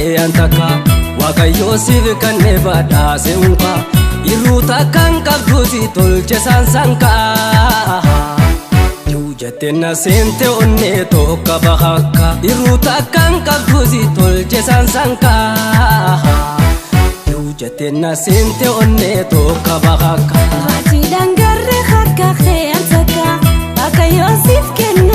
kee an takka. Waaqayyoo siif kennee badhaase unka. Irruu takkaan qabduuti tolche saansankaa. Jettee na seente onnee tokko bakakka. Irruu takkaan qabduuti tolche saansankaa. Jettee na seente onnee tokko bakakka. Raajiidhaan garree harka kee an takka. Waaqayyoo siif kenne.